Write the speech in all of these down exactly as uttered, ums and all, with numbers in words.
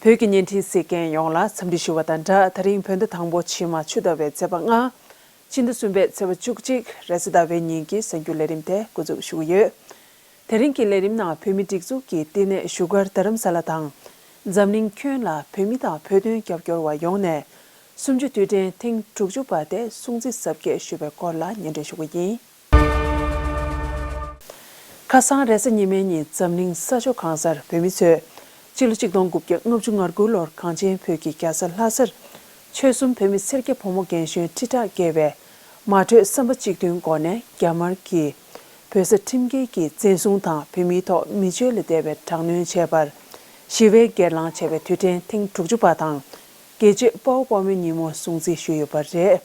བོད་ཀྱི་བརྙན་འཕྲིན་གཟིགས་མཁན་ཡོངས་ལ་འཚམས་འདྲི་ཞུ་བ་དང་སྦྲགས། ད་རིང་བོད་ཟླ་དང་པོ་ཕྱི་མ་ཆུ་ཟླ་བའི་ཚེས་པ་ལྔ། ཕྱི་ཟླ་གསུམ་པའི་ཚེས་པ་བཅུ་གཅིག་རེས་གཟའ་ཟླ་བའི་ཉིན་གྱི་གསར་འགྱུར་ལས་རིམ་དེ་འགོ་འཛུགས་ཞུ་གི་ཡོད། དེ་རིང་གི་ལས་རིམ་ནང་བོད་མིའི་སྒྲིག་འཛུགས་ཀྱི་བསྟི་གནས་བཞུགས་སྒར་རྡ་རམ་ས་ལ་དང་། འཛམ་གླིང་ཁྱོན་ལ་བོད་མི་དང་བོད་དོན་རྒྱབ་སྐྱོར་བ་ཡོངས་ནས་གསུམ་བཅུ་དུས་དྲན་ཐེངས་དྲུག་ཅུ་པ་དེ་སྲུང་བརྩི་གཟབ་རྒྱས་ཞུ་བའི་སྐོར་ལ་སྙན་སྒྲོན་ཞུ་གི་ཡིན། ཁ་སང་རེས་གཟའ་ཉི་མའི་ཉིན་འཛམ་གླིང་ས་ཕྱོགས་གང་སར་བོད་མི་ཚོས་ཕྱི་ལོ་ཆིག་སྟོང་དགུ་བརྒྱ་ལྔ་བཅུ་ང་དགུ་ལོར་གངས་ཅན་བོད་ཀྱི་རྒྱལ་ས་ལྷ་སར་ཆོལ་གསུམ་བོད་མི་སེར་སྐྱ་ཕོ་མོ་རྒན་གཞོན་ཁྲི་ཕྲག་བརྒལ་བས་མ་གྲོས་བསམ་པ་གཅིག་མཐུན་སྒོ་ནས་རྒྱ་དམར་གྱིས་བོད་ས་ཁྲིམས་འགལ་གྱིས་བཙན་བཟུང་དང་བོད་མིའི་ཐོག་མི་ཆོས་ལས་འདས་པའི་དྲག་གནོན་བྱས་པར་ཞི་བའི་སྒེར་ལངས་བྱས་པའི་དུས་དྲན་ཐེངས་དྲུག་ཅུ་པ་དང་། རྒྱལ་གཅེས་དཔའ་བོ་དཔའ་མོའི་ཉིན་མོ་སྲུང་བརྩི་ཞུས་ཡོད་པ་རེད།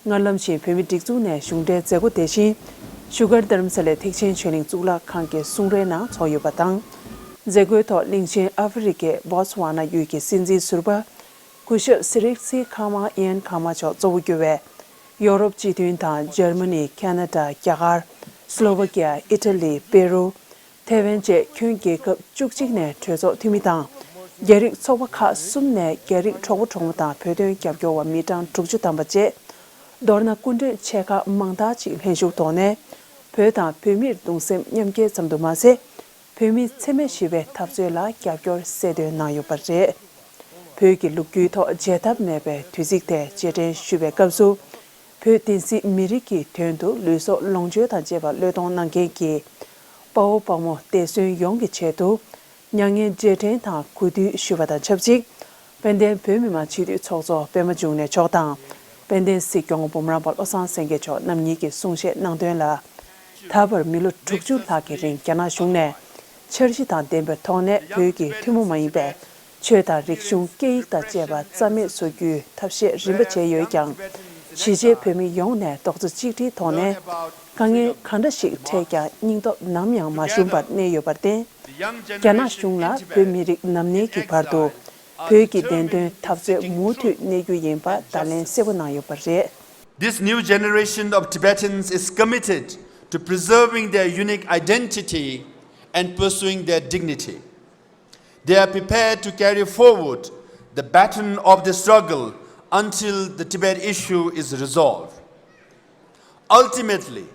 སྔར་ལམ་བཞིན་བོད་མིའི་སྒྲིག་འཛུགས་ནས་གཞུང་འབྲེལ་མཛད་སྒོ་དེ་བཞིན་བཞུགས་སྒར་རྡ་རམ་ས་ལའི་ཐེག་ཆེན་ཆོས་གླིང་གཙུག་ལག་ཁང་གི་གསུང་རའི་ནང་ཚོགས་ཡོད་པ་དང་། མཛད་སྒོའི་ཐོག་གླིང་ཆེན་ཨ་ཧྥེ་རི་ཁའི་བོ་ཚུ་ཝ་ན་ཡུལ་གྱི་སྲིད་འཛིན་ཟུར་པ་སྐུ་ཞབས་སི་རིལ་སི་ཁ་མ་ཡན་ཁ་མ་མཆོག་གཙོ་བོ་གྱུར་བའི་ཡོ་རོབ་སྤྱི་མཐུན་དང་འཇར་མ་ནི། ཁ་ན་ཌ། རྒྱ་གར། སི་ལོ་ཝ་ཀི་ཡ། ཨི་ཊ་ལི། པེ་རུ། ཐེ་ཝན་བཅས་ཁྱོན་རྒྱལ་ཁབ་བཅུ་གཅིག་ནས་གྲོས་ཚོགས་འཐུས་མི་དང་། རྒྱ་རིགས་ཚོགས་པ་ཁག་གསུམ་ནས་རྒྱ་རིགས་གྲོགས་པོ་གྲོགས་མོ་དང་བོད་དོན་རྒྱབ་སྐྱོར་བ་མི་གྲངས་དྲུག་ཅུ་ཐམ་པ་བཅས་མདོར་ན་སྐུ་མགྲོན་ཆེ་ཁག་མང་དག་ཅིག་ལྷན་ཞུགས་ཐོག་ནས་བོད་དང་བོད་མིར་གདུང་སེམས་མཉམ་སྐྱེད་ཙམ་དུ་མ་ཟད། བོད་མིའི་འཚེ་མེད་ཞི་བའི་འཐབ་རྩོད་ལ་རྒྱབ་སྐྱོར་གསལ་སྟོན་གནང་ཡོད་པ་རེད། བོད་ཀྱི་ལོ་རྒྱུས་ཐོག་བརྗེད་ཐབས་མེད་པའི་དུས་ཚིགས་དེ་རྗེས་དྲན་ཞུ་བའི་སྐབས་སུ། བོད་བསྟན་སྲིད་མི་རིགས་ཀྱི་དོན་དུ་ལུས་སྲོག་ལོངས་སྤྱོད་དང་བཅས་པ་བློས་གཏོང་གནང་མཁན་གྱི་དཔའ་བོ་དཔའ་མོ་འདས་གསོན་ཡོངས་ཀྱི་ཆེད་དུ་མྱ་ངན་རྗེས་དྲན་དང་གུས་འདུད་ཞུ་བ་དང་ཆབས་ཅིག་དཔལ་ལྡན་བོད་མི་མང་སྤྱི་འཐུས་ཚོགས་གཙོ་པད་མ་འབྱུང་གནས་མཆོག་དང་། དཔལ་ལྡན་སྲིད་སྐྱོང་འབུམ་རམས་པ་བློ་བཟང་སེང་གེ་མཆོག་རྣམ་གཉིས་ཀྱིས་གསུང་བཤད་གནང་དོན་ལ། ད་བར་མི་ལོ་དྲུག་ཅུ་ལྷག་གི་རིང་རྒྱ་ནག་གཞུང་ནས་འཆར་གཞི་དང་ལྡན་པའི་ཐོག་ནས་བོད་ཀྱི་ཐུན་མོང་མ་ཡིན་པའི་ཆོས་དང་རིག་གཞུང་སྐད་ཡིག་དང་བཅས་པ་རྩ་མེད་བཟོ་རྒྱུའི་ཐབས་ཤེས་རིམ་པ་བྱས་ཡོད་ཀྱང་། གཞིས་བྱེས་བོད་མི་ཡོངས་ནས་རྡོག་རྩ་གཅིག་སྒྲིལ་ཐོག་ནས་དཀའ་ངལ་གང་འདྲ་ཞིག་འཕྲད་ཀྱང་སྙིང་སྟོབས་ནམ་ཡང་མ་ཞུམ་པར་གནས་ཡོད་པར་བརྟེན། རྒྱ་ནག་གཞུང་ལ་བོད་མི་རིགས་ནམ་གནས་ཀྱི་བར་དུ་བོད་ཀྱི་བདེན་དོན་འཐབ་རྩོད་མུ་མཐུད་གནས་རྒྱུ་ཡིན་པ་བརྡ་ལན་གསལ་པོ་གནང་ཡོད་པ་རེད། This new generation of Tibetans is committed to preserving their unique identity and pursuing their dignity. They are prepared to carry forward the baton of the struggle until the Tibet issue is resolved. Ultimately,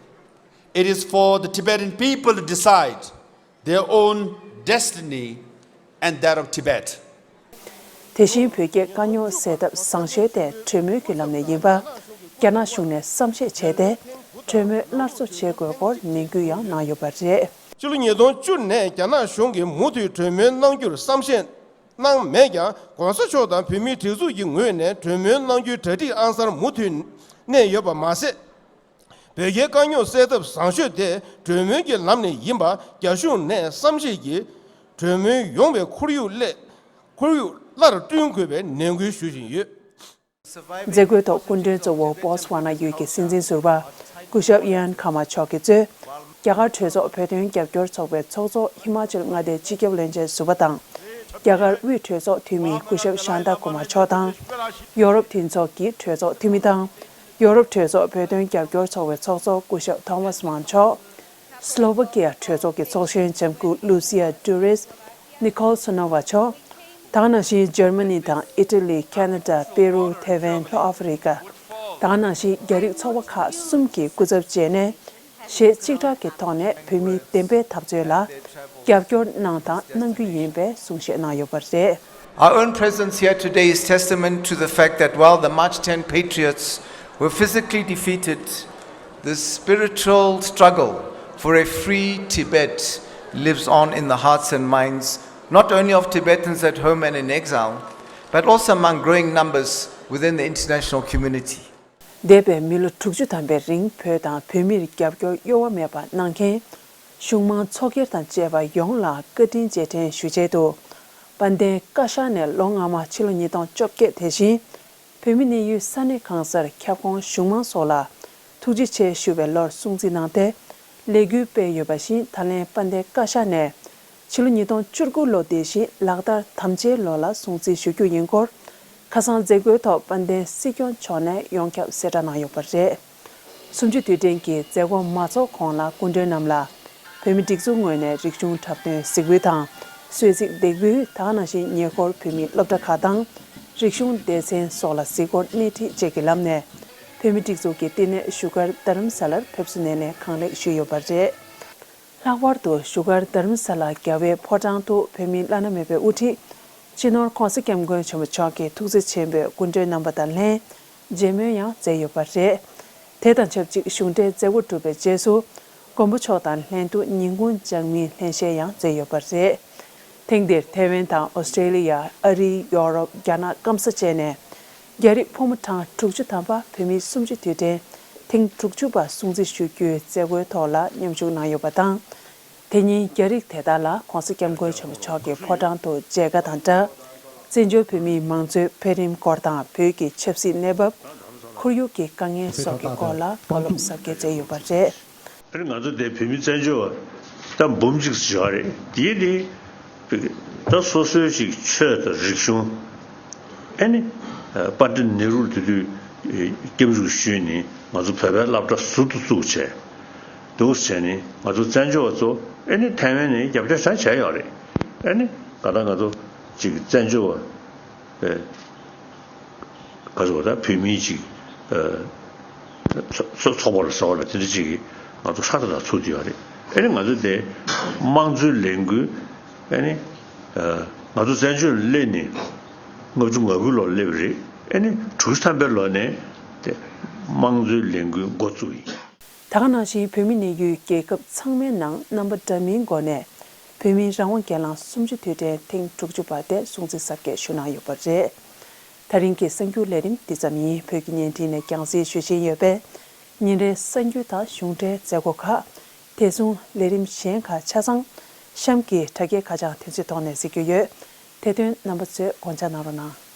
it is for the Tibetan people to decide their own destiny and that of Tibet. དེ་བཞིན་བོད་རྒྱའི་དཀའ་རྙོག་སེལ་ཐབས་བཟང་ཤོས་དེ་གྲོས་མོལ་གྱི་ལམ་ནས་ཡིན་པ། རྒྱ་ནག་གཞུང་ནས་བསམ་ཤེས་བྱས་ཏེ་གྲོས་མོལ་སླར་གསོ་བྱེད་དགོས་སྐོར་ནན་སྐུལ་ཡང་གནང་ཡོད་པ་རེད། ཕྱི་ལོ་ཉིས་སྟོང་བཅུ་ནས་རྒྱ་ནག་གཞུང་གིས་མུ་མཐུད་གྲོས་མོལ་གནང་རྒྱུར་བསམ་ཤེས་གནང་མེད་ཀྱང་། ༸གོང་ས་མཆོག་དང་བོད་མིའི་སྒྲིག་འཛུགས་ཀྱི་ངོས་ནས་གྲོས་མོལ་གནང་རྒྱུའི་གྲ་སྒྲིག་ཨང་གསར་མུ་མཐུད་གནས་ཡོད་པ་མ་ཟད། བོད་རྒྱའི་དཀའ་རྙོག་སེལ་ཐབས་བཟང་ཤོས་དེ་གྲོས་མོལ་གྱི་ལམ་ནས་ཡིན་པ་རྒྱ་གཞུང་ནས་བསམ་ཤེས་ཀྱིས་གྲོས་མོལ་ཡོང་བའི་ཁོར་ཡུག་སླད་ཁོར་ཡུག་སླར་བསྐྲུན་དགོས་པའི་ནན་སྐུལ་ཞུ་བཞིན་ཡོད། མཛད་སྒོའི་ཐོག་སྐུ་མགྲོན་གཙོ་བོ་བོ་སི་ཝ་ན་ཡུལ་གྱི་སྲིད་འཛིན་ཟུར་པ་སྐུ་ཞབས་ཡན་ཁ་མ་མཆོག་གིས་གཙོས། རྒྱ་གར་གྲོས་ཚོགས་བོད་དོན་རྒྱབ་སྐྱོར་ཚོགས་པའི་ཚོགས་གཙོ་ཧི་མ་ཅལ་མངའ་སྡེའི་སྤྱི་ཁྱབ་བློན་ཆེན་ཟུར་པ་དང་། རྒྱ་གར་དབུས་གྲོས་ཚོགས་འཐུས་མི་སྐུ་ཞབས་ཤཱན་ཏཱ་ཀུ་མཱ་མཆོག་དང་། ཡོ་རོབ་མཐུན་ཚོགས་ཀྱི་གྲོས་ཚོགས་འཐུས་མི་དང་། ཡོ་རོབ་གྲོས་ཚོགས་བོད་དོན་རྒྱབ་སྐྱོར་ཚོགས་པའི་ཚོགས་གཙོ་སྐུ་ཞབས་ཐོ་མཱས་མཱན་མཆོག་སི་ལོ་ཝ་ཀི་ཡ་གྲོས་ཚོགས་ཀྱི་ཚོགས་གཞོན་ལྕམ་སྐུ་ལུ་སི་ཡ་ཏུ་རེས། ནི་ཁོལ་སོ་ནོ་ཝ་མཆོག་དེ་ག་ནང་བཞིན་འཇར་མ་ནི་དང་ཨི་ཊ་ལི། ཁ་ན་ཌ། པེ་རུ། ཐེ་ཝན། ལྷོ་ཨ་ཧྥེ་རི་ཀ་དེ་ག་ནང་བཞིན་རྒྱ་རིགས་ཚོགས་པ་ཁག་གསུམ་གྱིས་སྐུ་ཚབ་བྱས་ནས། གཞས་གཅིག་གྲགས་ཀྱི་ཐོག་ནས་བོད་མིའི་བདེན་པའི་འཐབ་རྩོད་ལ་རྒྱབ་སྐྱོར་གནང་དང་གནང་རྒྱུ་ཡིན་པའི་གསུང་བཤད་གནང་ཡོད་པ་རེད། Our own presence here today is testament to the fact that while the March ten patriots were physically defeated, the spiritual struggle for a free Tibet lives on in the hearts and minds not only of Tibetans at home and in exile, but also among growing numbers within the international community. འདས་པའི་མི་ལོ་དྲུག་ཅུ་ཐམ་པའི་རིང་བོད་དང་བོད་མིར་རྒྱབ་སྐྱོར་གཡོ་བ་མེད་པ་གནང་མཁན། གཞུང་མང་ཚོགས་སྒེར་དང་བཅས་པ་ཡོངས་ལ་བཀའ་དྲིན་རྗེས་དྲན་ཞུ་ཆེད་དུ། དཔལ་ལྡན་བཀའ་ཤག་ནས་ལོ་སྔ་མ་ཕྱི་ལོ་ཉིས་སྟོང་བཅོ་བརྒྱད་དེ་བཞིན་བོད་མི་གནས་ཡུལ་ས་གནས་གང་སར་ཁྱབ་ཁོངས་གཞུང་མང་སོགས་ལ་ཐུགས་རྗེ་ཆེ་ཞུ་བའི་ལོར་སྲུང་བརྩི་གནང་སྟེ་ལས་འགུལ་སྤེལ་ཡོད་པ་བཞིན། ད་ལན་དཔལ་ལྡན་བཀའ་ཤག་ནས་ཕྱི་ལོ་ཉིས་སྟོང་བཅུ་དགུ་ལོ་དེ་བཞིན་ལག་བསྟར་དམ་བཅའི་ལོ་ལ་སྲུང་བརྩི་ཞུ་རྒྱུ་ཡིན་སྐོར། ཁ་སང་མཛད་སྒོའི་ཐོག་དཔལ་ལྡན་སྲིད་སྐྱོང་མཆོག་ནས་ཡོངས་ཁྱབ་གསལ་བསྒྲགས་གནང་ཡོད་པ་རེད། གསུམ་བཅུ་དུས་དྲན་གྱི་མཛད་སྒོ་མ་ཚོགས་གོང་ལ་སྐུ་མགྲོན་རྣམས་ལ་བོད་མི་སྒྲིག་འཛུགས་ངོས་ནས་རིག་གཞུང་འཁྲབ་སྟོན་གཟིགས་འབུལ་དང་ གསོལ་ཚིགས་འདེགས་འབུལ། ད་ག་ནང་བཞིན་ཉེ་འཁོར་བོད་མིའི་སློབ་གྲྭ་ཁག་དང་། རིག་གཞུང་སྡེ་ཚན་སོགས་ལ་གཟིགས་སྐོར་སྣེ་ཁྲིད་བཅས་ཀྱི་ལམ་ནས། བོད་མིའི་སྒྲིག་འཛུགས་ཀྱི་བསྟི་གནས་བཞུགས་སྒར་རྡ་རམ་ས་ལར་ཕེབས་བསུ་སྣེ་ལེན་གང་ལེགས་ཞུས་ཡོད་པ་རེད། ལྷག་པར་དུ་བཞུགས་སྒར་རྡ་རམ་ས་ལ་རྒྱལ་བའི་ཕོ་བྲང་དུ་བོད་མིའི་བླ་ན་མེད་པའི་དབུ་ཁྲིད་སྤྱི་ནོར་༧གོང་ས་༧སྐྱབས་མགོན་ཆེན་པོ་མཆོག་གི་ཐུགས་རྗེ་ཆེན་པོའི་སྐུ་མགྲོན་རྣམ་པ་དང་ལྷན་མཇལ་མོལ་ཡང་མཛད་ཡོད་པ་རེད། དེ་དང་ཆབས་ཅིག་གཞུང་འབྲེལ་མཛད་སྒོ་གྲུབ་པའི་རྗེས་སུ། མགོན་པོ་མཆོག་དང་ལྷན་དུ་ཉིན་གུང་ཅང་མིའི་ལྷན་བཞེས་ཡང་མཛད་ཡོད་པ་རེད། ཐེངས་འདིར་ཐའེ་ཝན་དང་ཨོ་སི་ཀྲེ་ལི་ཡ། ཨ་རི། ཡོ་རོབ། རྒྱ་ནག་སྐམ་ས་བཅས་ནས། རྒྱ་རིགས་ཕོ་མོ་གྲངས་དྲུག་ཅུ་ཐམ་པ་བོད་མིའི་གསུམ་བཅུའི་དུས་དྲན་ཐེངས་དྲུག་ཅུ་པ་སྲུང་བརྩི་ཞུ་རྒྱུའི་མཛད་སྒོའི་ཐོག་ལ་མཉམ་ཞུགས་གནང་ཡོད་པ་དང་། དེ་ཉིན་རྒྱ་རིགས་དེ་དག་ལ་༧གོང་ས་༧སྐྱབས་མགོན་ཆེན་པོ་མཆོག་གི་ཕོ་བྲང་དུ་མཇལ་ཁ་དང་སྦྲགས། བཙན་བྱོལ་བོད་མིའི་མང་གཙོའི་འཕེལ་རིམ་སྐོར་དང་། བོད་ཀྱི་ཆབ་སྲིད་གནས་བབ། ཁོར་ཡུག་གི་དཀའ་ངལ་སོགས་ཀྱི་སྐོར་ལ་བཀའ་སློབ་གསར་འགོད་མཛད་ཡོད་པ་རེད། ཨ་ནི་ང་ཚོ་དེ་བོད་མི་བཙན་བྱོལ་བ་ད་འབུམ་གཅིག་ཙམ་ཡོད་རེད། དེའི་ནི་ད་སོ་སོའི་ཅིག་ཆོས་དང་རིག་གཞུང་། ཨ་ནི་པཎྜི་ཏ་ནེ་རུ་དེ་དུས་སྐྱབས་འཇུག་ཞུས་ནས་ང་ཚོ་བོད་པའི་སློབ་གྲྭ་ཟུར་དུ་བཙུགས་བྱས། འདུག་བྱས་ནས་ང་ཚོ་བཙན་བྱོལ་བ་ཚོ་ཨ་ནི་ཐའེ་ཝན་ནས་རྒྱབ་སྐྱོར་ཆ་བྱས་ཡོད་རེད། ཨ་ནི་ག་ད་ང་ཚོ་ཅིག་བཙན་བྱོལ་བ། ག་ཚོད་ད་བོད་མིའི་ཅིག་ཚོ་ཚོགས་པ་ལ་ཟེར་བ་ལ་དེ་འདྲ་ཅིག་གིས་ང་ཚོ་ཧྲག་ཏག་ཏག་ཚུགས་བསྡད་ཡོད་རེད། ཨ་ནི་ང་ཚོ་དེ་དམངས་གཙོའི་ལས་འགུལ་ཨ་ནི་ང་ཚོ་བཙན་བྱོལ་སླེབས་ནས་ལྔ་བཅུ་ང་དགུ་ལོར་སླེབས་པ་རེད། ཨ་ནི་དྲུག་ཅུ་ཐམ་པའི་ལོ་ནས་དེ་དམངས་གཙོའི་ལས་འགུལ་འགོ་བཙུགས་ཡིན། ད་ག་ནང་བཞིན་བོད་མི་གནས་ཡུལ་རྒྱལ་ཁབ་ཚང་མའི་ནང་རྣམ་པ་འདྲ་མིན་སྒོ་ནས་བོད་མིའི་རང་དབང་སྒེར་ལངས་གསུམ་བཅུའི་དུས་དྲན་ཐེངས་དྲུག་ཅུ་པ་དེ་སྲུང་བརྩི་གཟབ་རྒྱས་ཞུ་གནང་ཡོད་པ་རེད། ད་རིང་གི་གསར་འགྱུར་ལས་རིམ་འདི་ཙམ་ཡིན། བོད་ཀྱི་བརྙན་འཕྲིན་ནས་རྒྱང་སྲིང་ཞུ་བཞིན་ཡོད་པས། ཉིན་རེའི་གསར་འགྱུར་དང་གཞུང་འབྲེལ་མཛད་སྒོ་ཁག་དེ་མཚུངས་ལས་རིམ་གཞན་ཁག་ཆ་ཚང་གཤམ་གྱི་དྲ་རྒྱའི་ཁ་བྱང་དེ་ཚོའི་ཐོག་ནས་གཟིགས་རྒྱུ་ཡོད། དེ་དོན་རྣམ་པ་ཚོས་དགོངས་འཇགས་གནང་རོགས་གནང་།